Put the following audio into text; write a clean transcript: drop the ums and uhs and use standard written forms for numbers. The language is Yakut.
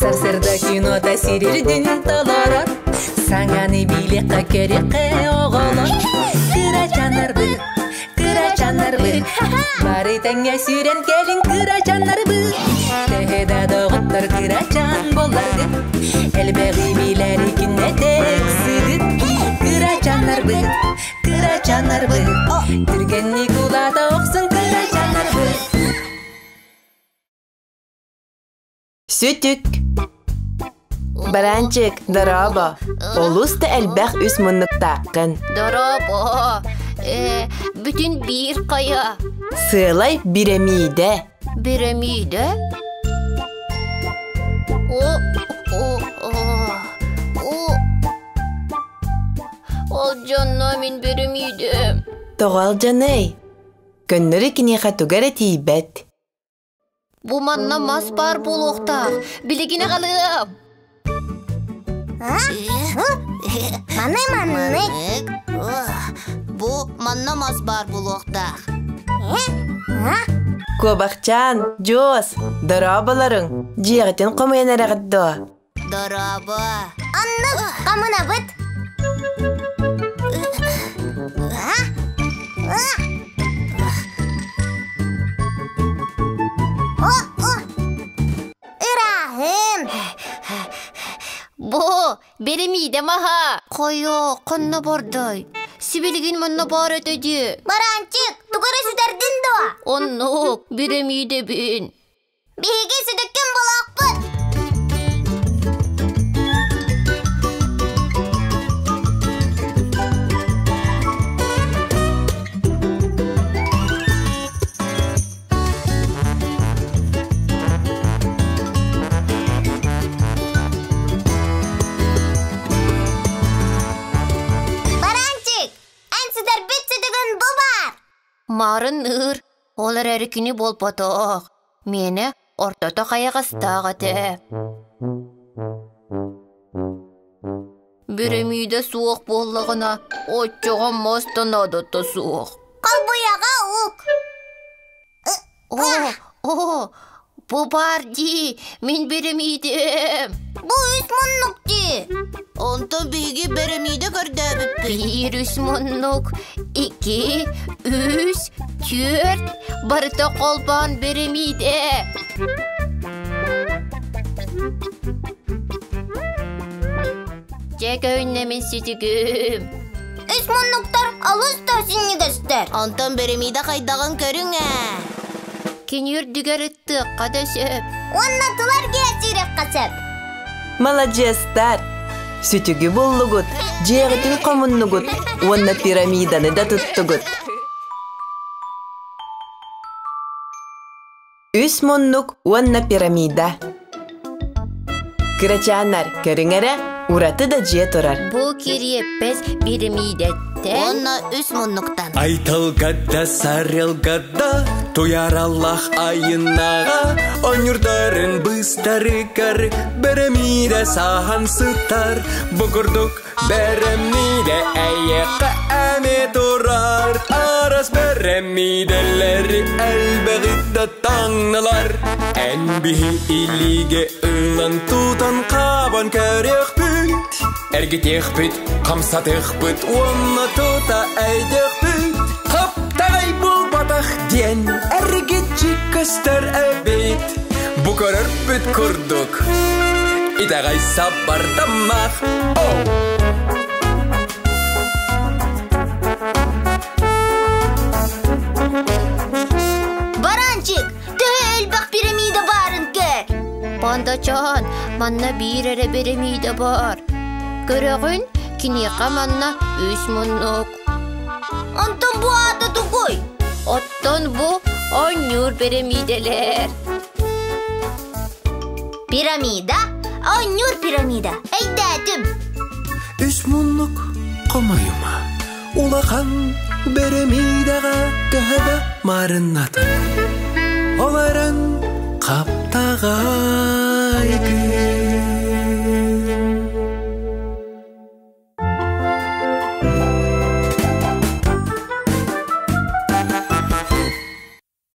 Сарсырда кинота сирирдин толорор. Саҥаны билиэххэ көрүөххэ оҕолор. Кырачаннарбыт, кырачаннарбыт, бары тэҥҥэ сүүрэн кэлин кырачаннарбыт. Төһө да доҕоттор кырачан буолларгыт, элбэҕи билэри күннэтэ ыксыгыт. Кырачаннарбыт, кырачаннарбыт, түргэнник улаата охсун кырачаннарбыт. Сүтүк. Баранчик, дорообо. Олус да элбэх үс муннуктааххын. Дорообо. Бүтүн биир хайа. Сыалай бирамиидэ. Бирамиидэ? О, о, о, о. Ол дьонно мин бирамиидэм. Тоҕо алдьаный? Көннөрү киниэхэ туга эрэ тиийбэт. Бу манна мас баар буолуохтаах. Билигин аҕалыам. Маны маннык. Бу манна мас баар буолуохтаах. Куобахчаан, Дьуос, дорооболоруҥ, дьиэҕитин хомуйан эрэҕит дуо? Дорообо. Оннук хомунабыт. Ырааһын. Бу беремиде маха. Хойо, хонно бордой. Сибилигин манна бар этэ дии. Баранчик, тугары сүтэрдин дуо? Оннук, биремидэбин. Биһиги сүтүккүн булуохпут. Баранчик, эн сүтэрбит сүтүгүн бу баар. Марын ыр, ол эрээри кини буолбатах. Миэнэ ортото хайаҕастаах этэ. Бүрэмиидэ суох буоллаҕына, оччоҕо мас да наадата суох. Холбуйаҕа ук. О, о, бу баар дии, мин бирэмиидэм. Бу үс муннук дии. Онтон биһиги бэрэмиидэ көрдөөбүппүт. Биир үс муннук, икки, үс, түөрт, барыта холбоон бирэмиидэ. Дьэ көһүннэ мин сүтүгүм. Үс муннуктар алыс да синньигэстэр. Онтон бэрэмиидэ хайдаҕын көрүҥ ээ. Кини үрдүгэр ыттыахха да сөп. Уонна тылар киэсиирэххэ сөп. Маладьыастар! Сүтүгү буллугут, дьиэҕитин хомуннугут уонна пирамиданы да туттугут. Үс муннук уонна пирамида. Кырачааннар, көрүҥ эрэ, ураты да дьиэ турар. Бу кириэппэс пирамидаттан Уонна үс муннуктан. Айталга да сарылга да туйараллах айыннаҕа Онньурдарын быстарыгар бэрэмиидэ саһан сытар Бу курдук бэрэмиидэ эйиэхэ эмиэ турар Арас бэрэмиидэлэри элбэҕи да таҥналар Эн биһи илиигэ ылан тутан хабан көрүөхпүт Эргитиэхпит, хамсатыахпыт уонна тута өйдүөхпүт Хаптаҕай буолбатах диэн эргиччи көстөр эбит Бу көрөрбүт курдук итэҕэй сабардаммах Оу! Баранчик, төһө элбэх пирамида баарын көр. Пандачаан, манна биир эрэ пирамида бар. Көрөҕүн, киниэхэ манна үс муннук. Онтон бу аата тугуй? Оттон бу оонньуур пирамидалар. Пирамида? Оонньуур пирамида. Өйдөөтүм. Үс муннук хомойума улахан бэрэмиидэҕэ төһө да маарыннатар Ол эрэн хаптаҕай күн.